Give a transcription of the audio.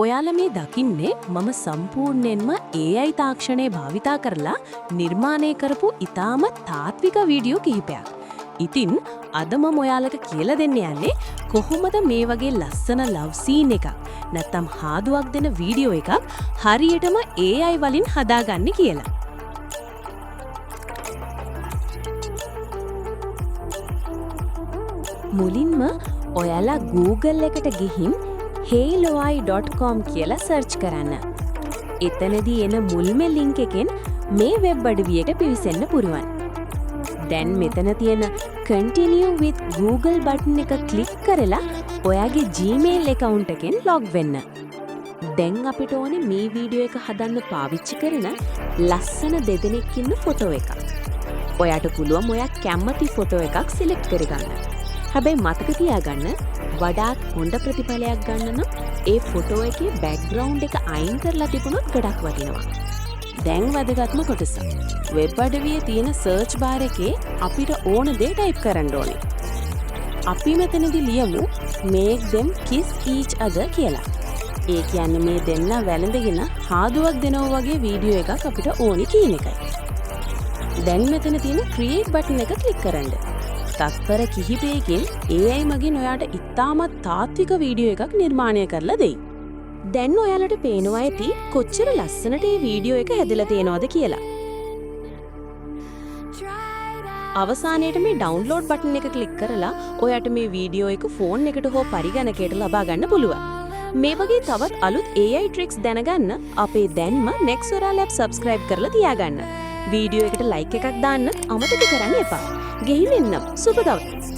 ඔයාලා මේ දකින්නේ මම සම්පූර්ණයෙන්ම AI තාක්ෂණය භාවිතා කරලා නිර්මාණය කරපු ඉතාම තාත්වික වීඩියෝ කිහිපයක්. ඉතින් අද මම ඔයාලට කියලා දෙන්න යන්නේ කොහොමද මේ වගේ ලස්සන ලව් සීන් එකක් නැත්තම් හාදුවක් දෙන වීඩියෝ එකක් හරියටම AI වලින් හදාගන්නේ කියලා. මුලින්ම ඔයාලා Google එකට ගිහින් heyloai.com කියලා සර්ච් කරන්න. එතනදී එන මුල්ම ලින්ක් එකෙන් මේ වෙබ් අඩවියට පිවිසෙන්න පුළුවන්. දැන් මෙතන තියෙන Continue with Google button එක ක්ලික් කරලා ඔයාගේ Gmail account එකෙන් ලොග් වෙන්න. දැන් අපිට ඕනේ මේ වීඩියෝ එක හදන්න පාවිච්චි කරන ලස්සන දෙදෙනෙක් ඉන්න ෆොටෝ එකක්. ඔයාට පුළුවන් ඔයා කැමති ෆොටෝ එකක් සිලෙක්ට් කරගන්න. හැබැයි මතක තියාගන්න, වඩාත් හොඳ ප්‍රතිඵලයක් ගන්න නම් ඒ ෆොටෝ එකේ බැක්ග්‍රවුන්ඩ් එක අයින් කරලා තිබුණොත් ගොඩක් වටිනවා. දැන් වැදගත්ම කොටස. වෙබ් අඩවියේ තියෙන සර්ච් බාර් එකේ අපිට ඕන දේ ටයිප් කරන්න ඕනේ. අපි මෙතනදි ලියමු "make them kiss each other" කියලා. ඒ කියන්නේ මේ දෙන්න වැළඳගෙන හාදුවක් දෙනවා වගේ වීඩියෝ එකක් අපිට ඕනි කියන එකයි. දැන් මෙතන තියෙන create button එක ක්ලික් කරන්න. තත්පර කිහිපයකින් AI මගින් ඔයාට ඉතාමත් තාත්වික වීඩියෝ එකක් නිර්මාණය කරලා දෙයි. දැන් ඔයාලට පේනවා ඇති කොච්චර ලස්සනට මේ වීඩියෝ එක හැදලා තියෙනවද කියලා. අවසානයේට මේ ඩවුන්ලෝඩ් බටන් එක ක්ලික් කරලා ඔයාට මේ වීඩියෝ එක ෆෝන් එකට හෝ පරිගණකයට ලබා ගන්න පුළුවන්. මේ වගේ තවත් අලුත් AI tricks දැනගන්න අපේ දැන්ම Nexora Lab subscribe කරලා තියාගන්න. වීඩියෝ එකට ලයික් එකක් දාන්න අමතක කරන්න එපා. ගිහින් එන්නම්. සුබ දවසක්.